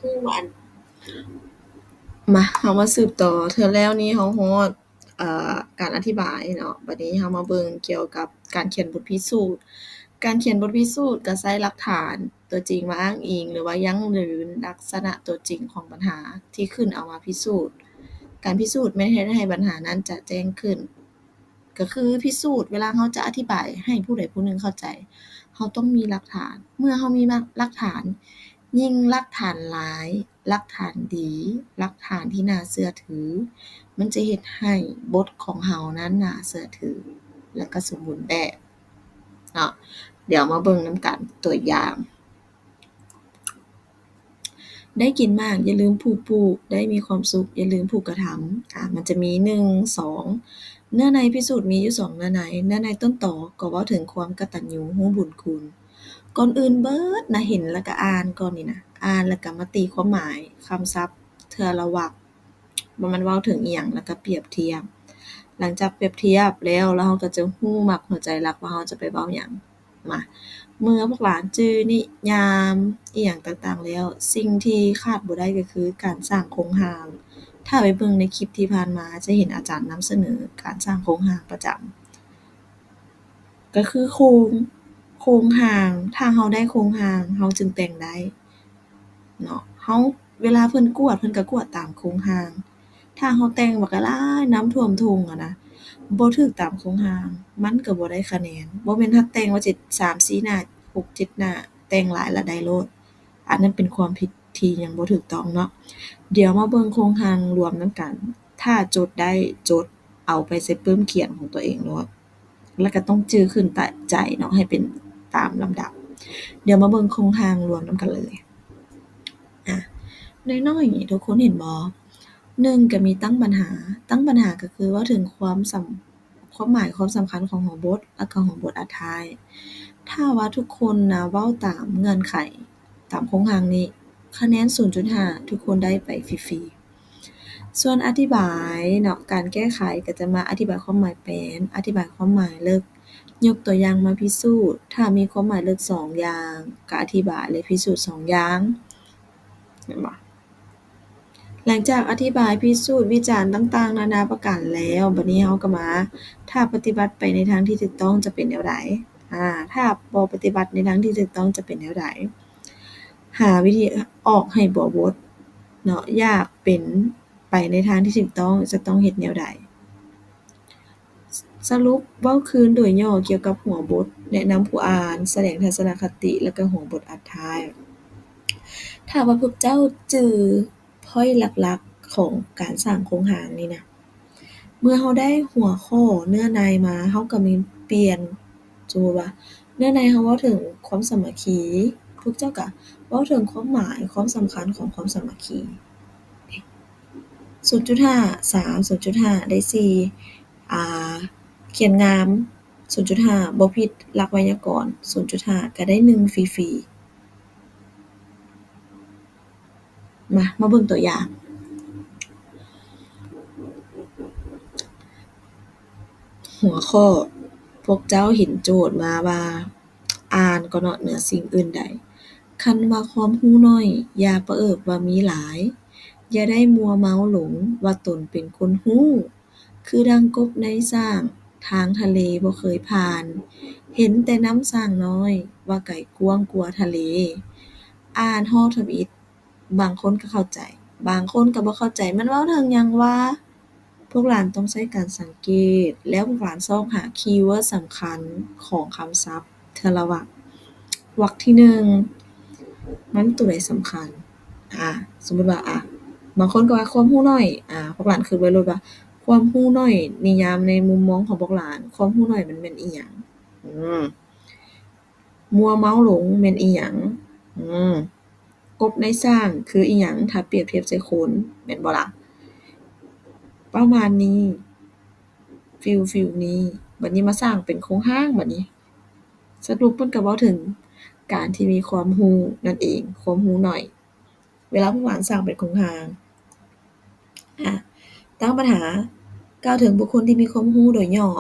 ຮູ້ວ່າອັນ ມາ ເຮົາມາສືບຕໍ່ ເທື່ອແລ້ວນີ້ເຮົາຮອດ ເອີ ການອະທິບາຍເນາະ. ບັດນີ້ເຮົາມາເບິ່ງກ່ຽວກັບການຂຽນບົດພິສູດ. ການຂຽນບົດພິສູດກໍໃຊ້ຫຼັກຖານຕົວຈິງມາອ້າງອີງ ຫຼືວ່າຢັ້ງຢືນລັກສະນະຕົວຈິງຂອງບັນຫາທີ່ຂຶ້ນເອົາມາພິສູດ. ການພິສູດແມ່ນເຮັດໃຫ້ບັນຫານັ້ນຈະແຈ້ງຂຶ້ນ. ກໍຄືພິສູດ ເວລາເຮົາຈະອະທິບາຍໃຫ້ຜູ້ໃດຜູ້ໜຶ່ງເຂົ້າໃຈ ເຮົາຕ້ອງມີຫຼັກຖານ. ເມື່ອເຮົາມີ ຫຼັກຖານ ຍິ່ງຫຼັກຖານຫຼາຍ, ຫຼັກຖານດີ, ຫຼັກຖານທີ່ໜ້າເຊື່ອຖື, ມັນຈະເຮັດໃຫ້ບົດຂອງເຮົານັ້ນໜ້າເຊື່ອຖື ແລະ ກໍສົມບູນແບບເນາະ. ດຽວມາເບິ່ງນຳກັນຕົວຢ່າງ. ໄດ້ກິນໝາກຢ່າລືມຜູ້ປູກ, ໄດ້ມີຄວາມສຸກຢ່າລືມຜູ້ກະທຳ. ອາ ມັນຈະມີໜຶ່ງ ສອງ ເນື້ອໃນພິສູດມີຢູ່ສອງເນື້ອໃນ. ເນື້ອໃນຕົ້ນຕໍກໍເວົ້າເຖິງຄວາມກະຕັນຍູຮູ້ບຸນຄຸນ. ກ່ອນອື່ນເບີດນະ ເຫັນແລ້ວກະອ່ານກ່ອນນີ້ນະ, ອ່ານແລ້ວກະມາຕີຄວາມໝາຍຄຳສັບເທື່ອລະວັກ ວ່າມັນເວົ້າເຖິງອີ່ຫຍັງ ແລ້ວກະປຽບທຽບ. ຫຼັງຈາກປຽບທຽບແລ້ວ ແລ້ວເຮົາກໍຈະຮູ້ໝາກຫົວໃຈຫຼັກວ່າເຮົາຈະໄປເວົ້າຫຍັງ. ມາ ເມື່ອພວກຫຼານຈື່ນິຍາມອີ່ຫຍັງຕ່າງໆແລ້ວ, ສິ່ງທີ່ຂາດບໍ່ໄດ້ກໍຄືການສ້າງໂຄງຮ່າງ. ຖ້າໄປເບິ່ງໃນຄລິບທີ່ຜ່ານມາ ຈະເຫັນອາຈານນຳສະເໜີການສ້າງໂຄງຮ່າງປະຈຳ. ກໍຄືໂຄງ, ໂຄງຮ່າງ, ຖ້າເຮົາໄດ້ໂຄງຮ່າງ ເຮົາຈຶ່ງແຕ່ງໄດ້ເນາະ. ເຮົາ, ເວລາເພິ່ນກວດ ເພິ່ນກໍກວດຕາມໂຄງຮ່າງ. ຖ້າເຮົາແຕ່ງບັກຫຼາຍ ນ້ຳຖ້ວມທົ່ງຫັ້ນນະ, ບໍ່ຖືກຕາມໂຄງຮ່າງ ມັນກໍບໍ່ໄດ້ຄະແນນ. ບໍ່ແມ່ນເຮົາແຕ່ງວ່າເຈັດ ສາມສີ່ໜ້າ ຫົກເຈັດໜ້າ ແຕ່ງຫຼາຍລະໄດ້ໂລດ. ອັນນັ້ນເປັນຄວາມຜິດທີ່ຍັງບໍ່ຖືກຕ້ອງເນາະ. ດຽວມາເບິ່ງໂຄງຮ່າງລວມນຳກັນ. ຖ້າຈົດໄດ້ຈົດ ເອົາໄປໃສ່ປຶ້ມຂຽນຂອງຕົວເອງໂລດ. ແລ້ວກໍຕ້ອງຈື່ຂຶ້ນຕາ ໃຈເນາະ ໃຫ້ເປັນຕາມລຳດັບ. ດຽວມາເບິ່ງໂຄງຮ່າງລວມນຳກັນເລີຍ. ອາ ນ້ອຍໆນີ້ ທຸກຄົນເຫັນບໍ່? ໜຶ່ງ ກໍມີຕັ້ງບັນຫາ. ຕັ້ງບັນຫາກໍຄືເວົ້າເຖິງຄວາມສຳ ຄວາມໝາຍຄວາມສຳຄັນຂອງຫົວບົດ ແລ້ວກໍຫົວບົດອັດທ້າຍ. ຖ້າວ່າທຸກຄົນນະເວົ້າຕາມເງື່ອນໄຂ ຕາມໂຄງຮ່າງນີ້ ຄະແນນສູນຈຸດຫ້າ ທຸກຄົນໄດ້ໄປຟຣີໆ. ສ່ວນອະທິບາຍເນາະ ການແກ້ໄຂກໍຈະມາອະທິບາຍຄວາມໝາຍແປນ, ອະທິບາຍຄວາມໝາຍເລິກ, ຍົກຕົວຢ່າງມາພິສູດ. ຖ້າມີຄວາມໝາຍເລິກສອງຢ່າງ ກໍອະທິບາຍ ແລະ ພິສູດສອງຢ່າງ ແມ່ນບໍ່? ຫຼັງຈາກອະທິບາຍ, ພິສູດ, ວິຈານຕ່າງໆນານາປະການແລ້ວ, ບັດນີ້ເຮົາກໍມາ ຖ້າປະຕິບັດໄປໃນທາງທີ່ຖືກຕ້ອງຈະເປັນແນວໃດ? ອາ ຖ້າບໍ່ປະຕິບັດໃນທາງທີ່ຖືກຕ້ອງຈະເປັນແນວໃດ? ຫາວິທີອອກໃຫ້ບົວບົດເນາະ, ຢາກເປັນໄປໃນທາງທີ່ຖືກຕ້ອງ ຈະຕ້ອງເຮັດແນວໃດ? ສະຫຼຸບເວົ້າຄືນໂດຍຫຍໍ້ກ່ຽວກັບຫົວບົດ, ແນະນຳຜູ້ອ່ານ, ສະແດງທັດສະນະຄະຕິ ແລະ ກະຫົວບົດອັດທ້າຍ. ຖ້າວ່າພວກເຈົ້າຈື່ພອຍຫຼັກໆຂອງການສ້າງໂຄງຮ່າງນີ້ນະ, ເມື່ອເຮົາໄດ້ຫົວຂໍ້ເນື້ອໃນມາ, ເຮົາກໍມີປ່ຽນ, ສົມມຸດວ່າ ເນື້ອໃນເຮົາເວົ້າເຖິງຄວາມສາມັກຄີ, ພວກເຈົ້າກະເວົ້າເຖິງຄວາມໝາຍ, ຄວາມສຳຄັນຂອງຄວາມສາມັກຄີ. ສູນຈຸດຫ້າ ສາມ ສູນຈຸດຫ້າ ໄດ້ສີ່ ອາ ຂຽນງາມ ສູນຈຸດຫ້າ ບໍ່ຜິດຫຼັກໄວຍາກອນ ສູນຈຸດຫ້າ ກະໄດ້ໜຶ່ງຟຣີໆ. ມາ ມາເບິ່ງຕົວຢ່າງ. ຫົວຂໍ້, ພວກເຈົ້າເຫັນໂຈດມາວ່າ ອ່ານກໍເນາະ ເໜືອສິ່ງອື່ນໃດ. ຄັນວ່າຄວາມຮູ້ໜ້ອຍ, ຢ່າປະເອີບວ່າມີຫຼາຍ. ຢ່າໄດ້ມົວເມົາຫຼົງວ່າຕົນເປັນຄົນຮູ້. ຄືດັ່ງກົບໃນສ້າງ, ທາງທະເລບໍ່ເຄີຍຜ່ານ. ເຫັນແຕ່ນ້ຳສ້າງນ້ອຍ, ວ່າໄກກວ້າງກວ່າທະເລ. ອ່ານຮອບທຳອິດ, ບາງຄົນກໍເຂົ້າໃຈ, ບາງຄົນກໍບໍ່ເຂົ້າໃຈ. ມັນເວົ້າເຖິງຫຍັງວະ? ພວກຫຼານຕ້ອງໃຊ້ການສັງເກດ ແລ້ວພວກຫຼານຊອກຫາຄີເວີດສຳຄັນຂອງຄຳສັບເທື່ອລະວັກ. ວັກທີໜຶ່ງ ມັນໂຕໃດສຳຄັນ? ອາ ສົມມຸດວ່າ ອາ ບາງຄົນກໍວ່າຄວາມຮູ້ໜ້ອຍ, ອາ ພວກຫຼານຄິດໄວ້ໂລດວ່າຄວາມຮູ້ໜ້ອຍ, ນິຍາມໃນມຸມມອງຂອງພວກຫຼານ, ຄວາມຮູ້ໜ້ອຍມັນແມ່ນອີ່ຫຍັງ? ອືມ ມົວເມົາຫຼົງແມ່ນອີ່ຫຍັງ? ອືມ ກົບໃນສ້າງຄືອີ່ຫຍັງ ຖ້າປຽບທຽບໃສ່ຄົນ ແມ່ນບໍ່ລະ? ປະມານນີ້ ຟີລ ຟີລນີ້. ບັດນີ້ມາສ້າງເປັນໂຄງຮ່າງ ບັດນີ້ ສະຫຼຸບເພິ່ນກໍເວົ້າເຖິງການທີ່ມີຄວາມຮູ້ນັ້ນເອງ, ຄວາມຮູ້ໜ້ອຍ. ເວລາພວກຫຼານສ້າງເປັນໂຄງຮ່າງ ອາ ຕັ້ງບັນຫາ ກ່າວເຖິງບຸກຄົນທີ່ມີຄວາມຮູ້ໂດຍຫຍໍ້.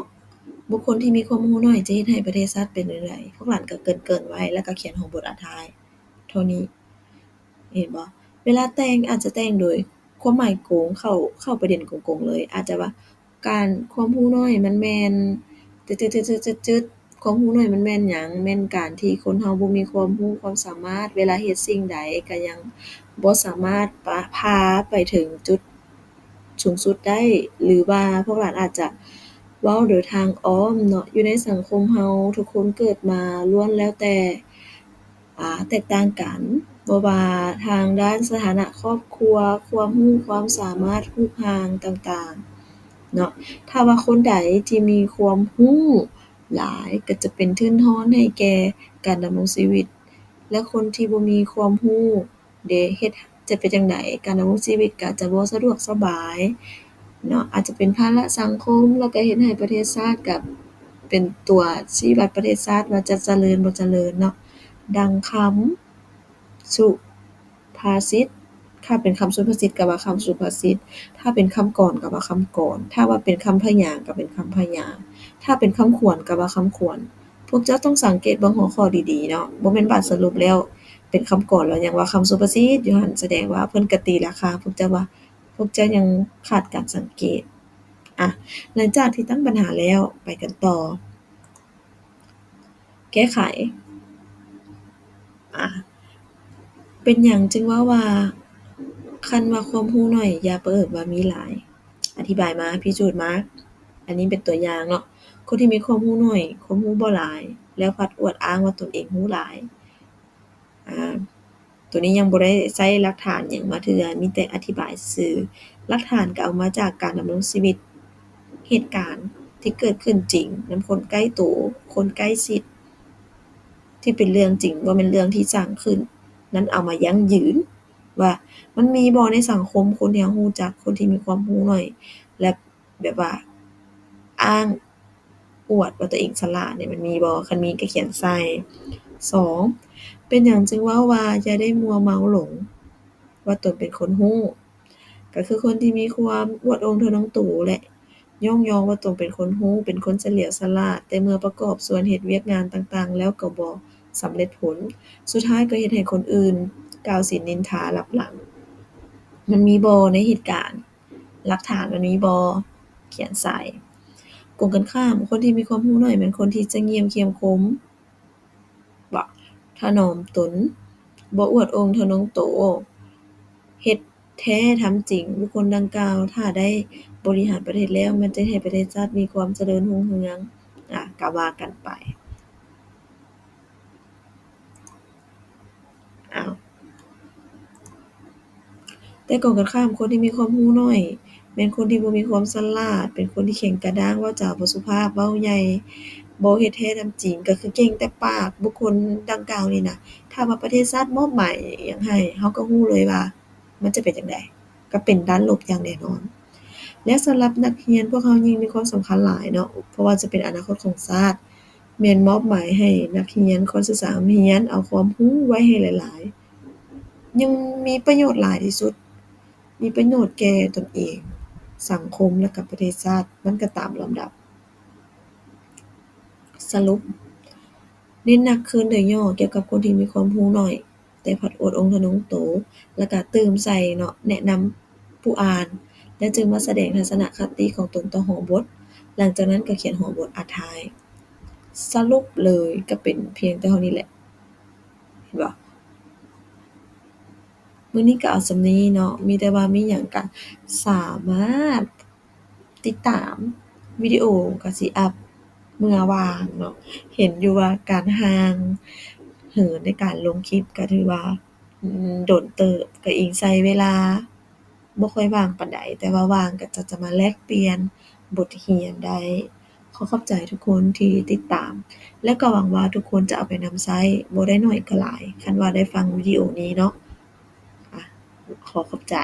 ບຸກຄົນທີ່ມີຄວາມຮູ້ໜ້ອຍຈະເຮັດໃຫ້ປະເທດຊາດເປັນແນວໃດ? ພວກຫຼານກໍເກີ່ນໆໄວ້ ແລ້ວກໍຂຽນຫົວບົດອະທາຍເທົ່ານີ້. ເຫັນບໍ່? ເວລາແຕ່ງອາດຈະແຕ່ງໂດຍຄວາມໝາຍກົງ ເຂົ້າ ເຂົ້າປະເດັນກົງໆເລີຍ ອາດຈະວ່າ ການ ຄວາມຮູ້ໜ້ອຍມັນແມ່ນ ຈຶດໆໆໆ ຄວາມຮູ້ໜ້ອຍມັນແມ່ນຫຍັງ? ແມ່ນການທີ່ຄົນເຮົາບໍ່ມີຄວາມຮູ້ຄວາມສາມາດ ເວລາເຮັດສິ່ງໃດກໍຍັງບໍ່ສາມາດປະ ພາໄປເຖິງຈຸດສູງສຸດໄດ້ ຫຼືວ່າພວກຫຼານອາດຈະເວົ້າໂດຍທາງອ້ອມເນາະ. ຢູ່ໃນສັງຄົມເຮົາ ທຸກຄົນເກີດມາລ້ວນແລ້ວແຕ່ ອາ ແຕກຕ່າງກັນ ບໍ່ວ່າທາງດ້ານສະຖານະຄອບຄົວ, ຄວາມຮູ້ຄວາມສາມາດ, ຮູບຮ່າງຕ່າງໆເນາະ. ຖ້າວ່າຄົນໃດທີ່ມີຄວາມຮູ້ຫຼາຍ ກໍຈະເປັນທຶນຮອນໃຫ້ແກ່ການດຳລົງຊີວິດ ແລະ ຄົນທີ່ບໍ່ມີຄວາມຮູ້ເດ ເຮັດ ຈະເປັນຈັ່ງໃດ? ການດຳລົງຊີວິດກໍຈະບໍ່ສະດວກສະບາຍເນາະ, ອາດຈະເປັນພາລະສັງຄົມ ແລ້ວກໍເຮັດໃຫ້ປະເທດຊາດ ກໍເປັນຕົວຊີ້ວັດປະເທດຊາດວ່າຈະຈະເລີນບໍ່ຈະເລີນເນາະ. ດັ່ງຄຳສຸພາສິດ, ຖ້າເປັນຄຳສຸພາສິດກໍວ່າຄຳສຸພາສິດ, ຖ້າເປັນຄຳກອນກໍວ່າຄຳກອນ, ຖ້າວ່າເປັນຄຳພະຍາກກໍເປັນຄຳພະຍາ, ຖ້າເປັນຄຳຂວັນກໍວ່າຄຳຂວັນ. ພວກເຈົ້າຕ້ອງສັງເກດເບິ່ງຫົວຂໍ້ດີໆເນາະ, ບໍ່ແມ່ນບາດສະຫຼຸບແລ້ວ ເປັນຄຳກອນແລ້ວຍັງວ່າຄຳສຸພາສິດຢູ່ຫັ້ນ ສະແດງວ່າເພິ່ນກະຕີລາຄາພວກເຈົ້າວ່າ ພວກເຈົ້າຍັງຂາດການສັງເກດ. ອະ ຫຼັງຈາກທີ່ຕັ້ງບັນຫາແລ້ວ ໄປກັນຕໍ່ ແກ້ໄຂ. ອະ ເປັນຫຍັງຈຶ່ງເວົ້າວ່າ ຄັນວ່າຄວາມຮູ້ໜ້ອຍ ຢ່າປະເອີບວ່າມີຫຼາຍ? ອະທິບາຍມາ, ພິສູດມາ. ອັນນີ້ເປັນຕົວຢ່າງເນາະ, ຄົນທີ່ມີຄວາມຮູ້ໜ້ອຍ, ຄວາມຮູ້ບໍ່ຫຼາຍ ແລ້ວພັດອວດອ້າງວ່າຕົນເອງຮູ້ຫຼາຍ. ອາ ໂຕນີ້ຍັງບໍ່ໄດ້ໃຊ້ຫຼັກຖານຫຍັງມາເທື່ອ, ມີແຕ່ອະທິບາຍຊື່. ຫຼັກຖານກໍເອົາມາຈາກການດຳລົງຊີວິດ, ເຫດການທີ່ເກີດຂຶ້ນຈິງນຳຄົນໃກ້ໂຕ, ຄົນໃກ້ຊິດ ທີ່ເປັນເລື່ອງຈິງ, ບໍ່ແມ່ນເລື່ອງທີ່ສ້າງຂຶ້ນ. ນັ້ນເອົາມາຢັ້ງຢືນວ່າ ມັນມີບໍ່ໃນສັງຄົມຄົນທີ່ເຮົາຮູ້ຈັກ, ຄົນທີ່ມີຄວາມຮູ້ໜ້ອຍ ແລະ ແບບວ່າອ້າງອວດວ່າຕົວເອງສະຫຼາດນີ້ ມັນມີບໍ່? ຄັນມີກໍຂຽນໃສ່. ສອງ ເປັນຫຍັງຈຶ່ງເວົ້າວ່າຢ່າໄດ້ມົວເມົາຫຼົງວ່າຕົນເປັນຄົນຮູ້? ກໍຄືຄົນທີ່ມີຄວາມອວດອົ່ງທະນົງໂຕ ແລະ ຍ້ອງຍໍວ່າຕົນເປັນຄົນຮູ້, ເປັນຄົນສະຫຼຽວສະຫຼາດ, ແຕ່ເມື່ອປະກອບສ່ວນເຮັດວຽກງານຕ່າງໆແລ້ວກໍບໍ່ສຳເລັດຜົນ, ສຸດທ້າຍກໍເຮັດໃຫ້ຄົນອື່ນກ່າວສິນນິນທາລັບຫຼັງ. ມັນມີບໍ່ໃນເຫດການ? ຫຼັກຖານມັນມີບໍ່? ຂຽນໃສ່. ກົງກັນຂ້າມ, ຄົນທີ່ມີຄວາມຮູ້ໜ້ອຍແມ່ນຄົນທີ່ຈະງຽມ, ຂຽມຄົມ, ບໍ່ຖະໜອມຕົນ, ບໍ່ອວດອົ່ງທະນົງໂຕ, ເຮັດແທ້ທຳຈິງ. ບຸກຄົນດັ່ງກ່າວ ຖ້າໄດ້ບໍລິຫານປະເທດແລ້ວ ມັນຈະເຮັດໃຫ້ປະເທດຊາດມີຄວາມຈະເລີນຮຸ່ງເຮືອງ. ອາ ກໍວ່າກັນໄປ. ອ້າວ ແຕ່ກົງກັນຂ້າມ, ຄົນທີ່ມີຄວາມຮູ້ໜ້ອຍ ແມ່ນຄົນທີ່ບໍ່ມີຄວາມສະຫຼາດ, ເປັນຄົນທີ່ແຂງກະດ້າງ, ເວົ້າຈາບໍ່ສຸພາບ, ເວົ້າໃຫຍ່, ບໍ່ເຮັດແທ້ທຳຈິງ, ກໍຄືເກັ່ງແຕ່ປາກ. ບຸກຄົນດັ່ງກ່າວນີ້ນະ, ຖ້າວ່າປະເທດຊາດມອບໝາຍຫຍັງໃຫ້, ເຮົາກໍຮູ້ເລີຍວ່າມັນຈະເປັນຈັ່ງໃດ, ກໍເປັນດ້ານລົບຢ່າງແນ່ນອນ. ແລະ ສຳລັບນັກຮຽນ, ພວກເຮົາຍິ່ງມີຄວາມສຳຄັນຫຼາຍເນາະ, ເພາະວ່າຈະເປັນອະນາຄົດຂອງຊາດ. ແມ່ນມອບໝາຍໃຫ້ນັກຮຽນຄວນສຶກສາຮ່ຳຮຽນເອົາຄວາມຮູ້ໄວ້ໃຫ້ຫຼາຍໆ, ຍັງມີປະໂຫຍດຫຼາຍທີ່ສຸດ, ມີປະໂຫຍດແກ່ຕົນເອງ, ສັງຄົມ ແລະ ກະປະເທດຊາດ, ມັນກະຕາມລຳດັບ. ສະຫຼຸບ, ເນັ້ນໜັກຄືນໂດຍຫຍໍ້ກ່ຽວກັບຄົນທີ່ມີຄວາມຮູ້ໜ້ອຍ ແຕ່ພັດອວດອົ່ງທະນົງໂຕ, ແລ້ວກະຕື່ມໃສ່ເນາະ, ແນະນຳຜູ້ອ່ານ ແລ້ວຈຶ່ງມາສະແດງທັດສະນະຄະຕິຂອງຕົນຕໍ່ຫົວບົດ, ຫຼັງຈາກນັ້ນກໍຂຽນຫົວບົດອະທາຍ. ສະຫຼຸບເລີຍກໍເປັນພຽງແຕ່ເທົ່ານີ້ແຫຼະ, ເຫັນບໍ່? ມື້ນີ້ກໍເອົາສ່ຳນີ້ເນາະ, ມີແຕ່ວ່າມີຫຍັງກໍສາມາດ ຕິດຕາມ ວິດີໂອກໍຊິອັບເມື່ອວ່າງເນາະ. ເຫັນຢູ່ວ່າການຫ່າງເຫີນໃນການລົງຄລິບກໍຖືວ່າ ອືມ ດົນເຕີບ, ກໍອີງໃສ່ເວລາບໍ່ຄ່ອຍວ່າງປານໃດ, ແຕ່ວ່າວ່າງກໍຈະ ຈະມາແລກປ່ຽນບົດຮຽນໄດ້. ຂໍຂອບໃຈທຸກຄົນທີ່ຕິດຕາມ ແລະ ກໍຫວັງວ່າທຸກຄົນຈະເອົາໄປນຳໃຊ້, ບໍ່ໄດ້ໜ້ອຍກໍຫຼາຍ, ຄັນວ່າໄດ້ຟັງວິດີໂອນີ້ເນາະ. ອະ ຂໍຂອບໃຈ.